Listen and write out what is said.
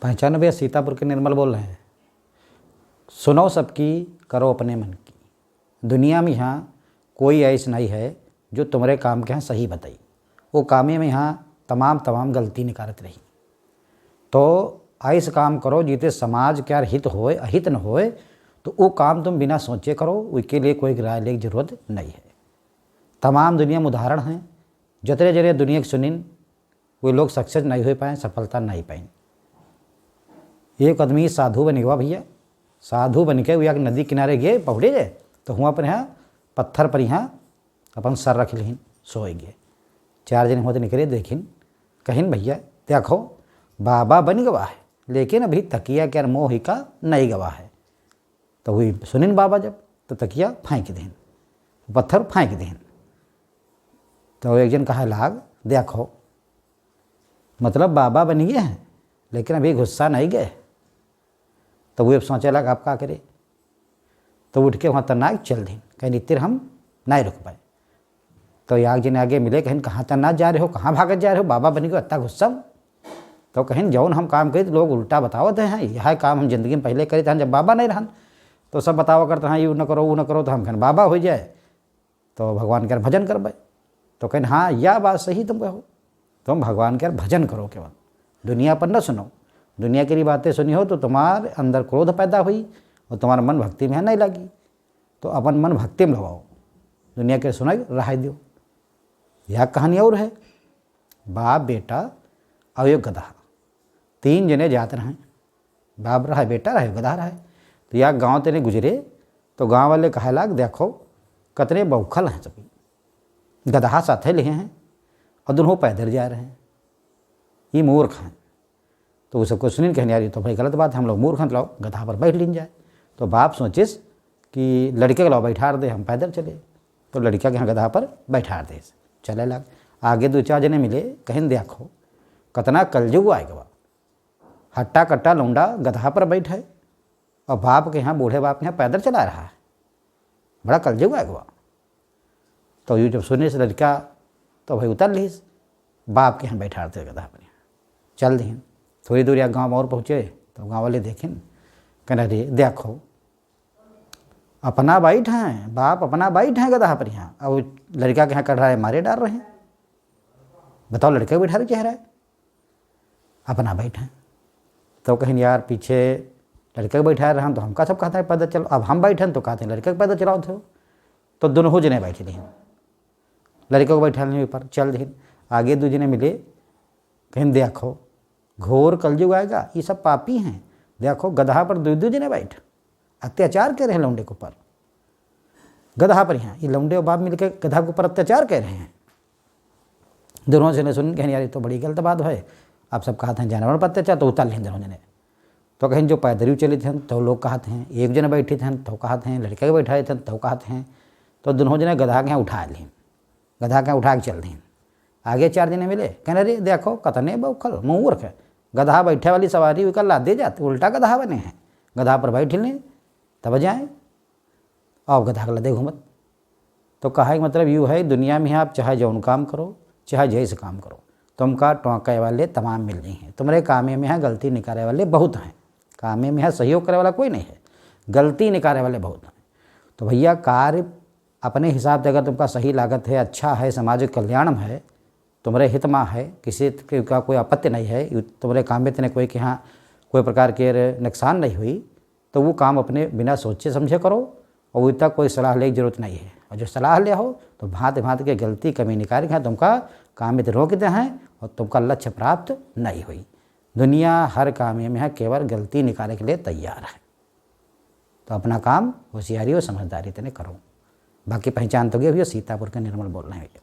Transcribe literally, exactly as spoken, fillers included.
पहचानो भैया, सीतापुर के निर्मल बोल रहे हैं। सुनो सबकी, करो अपने मन की। दुनिया में यहाँ कोई ऐस नहीं है जो तुम्हरे काम के यहाँ सही बताई। वो कामे में यहाँ तमाम तमाम गलती निकारत रही। तो ऐस काम करो जिते समाज के यार हित होए, अहित न होए, तो वो काम तुम बिना सोचे करो, उसके लिए कोई राय लेके जरूरत नहीं है। तमाम दुनिया में उदाहरण हैं, जतरे जरे दुनिया के सुनिन, वे लोग success नहीं हो पाए, सफलता नहीं पाइन। एक आदमी साधु बन गवा भैया, साधु बन के वो एक नदी किनारे गए, पहुड़े गए, तो हुआँ पर यहाँ पत्थर पर यहाँ अपन सर रख लिहिन, सोए गए। चार जने हुआँ तो निकरे, देखिन, कहिन, "भैया, देखो, बाबा बन गवा है, लेकिन अभी तकिया के मोह का नहीं गवा है।" तो हुई सुनिन बाबा जब, तो तकिया फेंक देहिन, पत्थर फेंक देहिन। तो एक जन कहा लाग, "देखो, मतलब बाबा बन गए हैं, लेकिन अभी गुस्सा नहीं गए।" तो वो अब सोचे लाग, "आप का करे?" तो उठ के हुआँ तन्नाक चल दिन, कहीं इतिर हम नहीं रुक पाए। तो याग जी ने आगे मिले, कहिन, "कहाँ तन्नाक जा रहे हो, कहाँ भागत जा रहे हो, बाबा बन गए, इतना गुस्सा?" तो कहिन, "जौन हम काम करी, तो लोग उल्टा बतावत हैं, यह काम हम जिंदगी में पहले करी, तो हम जब बाबा नहीं रहन, तो सब बतावा करते हैं, यू न करो, वो न करो, तो हम कहें बाबा हो जाए।" तो भगवान के भजन करबे। तो कहें, "हाँ, यह बात सही तुम कहो, तुम भगवान के भजन करो केवल, दुनिया पर न सुनो। दुनिया की बातें सुनी हो तो तुम्हारे अंदर क्रोध पैदा हुई और तुम्हारा मन भक्ति में नहीं लगी। तो अपन मन भक्ति में लगाओ, दुनिया के सुनाई रहाई दो।" यह कहानी और है, बाप, बेटा और एक गधा, तीन जने जात रहे। बाप रहा, बेटा रहे, गधा रहे। तो या गाँव तेने गुजरे, तो गाँव वाले कहे लाग, "देखो, कतने बौखल हैं सभी, गधा साथे लिए हैं और दोनों पैदल जा रहे हैं, ये मूर्ख हैं।" तो वो सबको सुनिन, कहें, "यार, ये तो भाई गलत बात है, हम लोग मूर्ख हैं, तो लाओ, गधा पर बैठ लीन जाए।" तो बाप सोचिस कि लड़के को लाओ, बैठार दे, हम पैदल चले। तो लड़का के यहाँ गधा पर बैठार दे, चले लाग। आगे दो चार जने मिले, कहें, "देखो, कतना कलजुग आए गवा, हट्टा कट्टा लौंडा गधा पर बैठे और बाप के यहाँ, बूढ़े बाप के यहाँ पैदल चला रहा है, बड़ा कलजुग आए गवा।" तो यू जब सुनिस लड़का, तो भाई उतर लिहिस, बाप के यहाँ बैठार दे गधा पर, यहाँ चल दिहिन। थोड़ी दूर या गाँव और पहुँचे, तो गाँव वाले देखिन, कहना, "अरे देखो, अपना बैठ हैं, बाप अपना बैठ हैं गधा पर यहाँ, अब लड़का के यहाँ कढ़ाई मारे डार रहे हैं। बताओ, लड़के को बैठा रहे चेहरा है, अपना बैठ हैं।" तो कहिन, "यार, पीछे लड़के को बैठा रहे हैं, तो हमका सब कहते हैं पैदल चलो, अब हम बैठे हैं तो कहते हैं लड़के को पैदल चलाओ थे।" तो दोनों जने बैठ रही, लड़के को बैठा नहीं ऊपर, चल दिहिन। आगे दो जने मिले, कहिन, "देखो, घोर कलयुग आएगा, ये सब पापी हैं। देखो, गधा पर दो दो जने बैठ, अत्याचार कर रहे हैं लौंडे के ऊपर, गधा पर यहाँ, ये लौंडे और बाप मिलकर गधा के ऊपर अत्याचार कर रहे हैं।" दोनों जने सुन, कहें, "यार, ये तो बड़ी गलत बात है, आप सब कहत हैं जानवर पर अत्याचार, तो उतार लें दोनों जने।" तो कहें, "जो पैदल ही चलित हैं, तो लोग कहत हैं, एक जने बैठित हैं, तो कहत हैं, लड़के के बैठाइत हैं, तो कहत हैं।" तो दोनों जने गधा के यहाँ उठा लें, गधा के यहाँ उठा के चल दें। आगे चार जने मिले, कहने, "अरे देखो, कतने बौखल, मूर्ख है, गधा बैठे वाली सवारी उनका लादे जात, उल्टा गधा बने हैं, गधा पर बैठ लें, तब जाएँ।" और गधा के लदे घूमत। तो कहे के मतलब यू है, दुनिया में आप चाहे जौन काम करो, चाहे जैसे काम करो, तुमका टोंके वाले तमाम मिल रही हैं। तुम्हारे कामे में यहाँ गलती निकाले वाले बहुत हैं, कामे में यहाँ सहयोग करे वाला कोई नहीं है, गलती निकाले वाले बहुत हैं। तो भैया, कार्य अपने हिसाब से अगर तुमका सही लागत है, अच्छा है, सामाजिक कल्याण में है, तुम्हारे हित में है, किसी के का कोई आपत्ति नहीं है, यू तुम्हारे काम में तेने कोई के यहाँ कोई प्रकार के नुकसान नहीं हुई, तो वो काम अपने बिना सोचे समझे करो और वो तक कोई सलाह लेके जरूरत नहीं है। और जो सलाह ले हो, तो भांति भांति के गलती कमी निकाल के तुमका काम में रोक दे हैं और तुमका लक्ष्य प्राप्त नहीं हुई। दुनिया हर काम में है, केवल गलती निकाले के लिए तैयार है। तो अपना काम होशियारी और समझदारी तेने करो। बाकी पहचान तो गए हुए, सीतापुर के निर्मल बोल रहे हैं।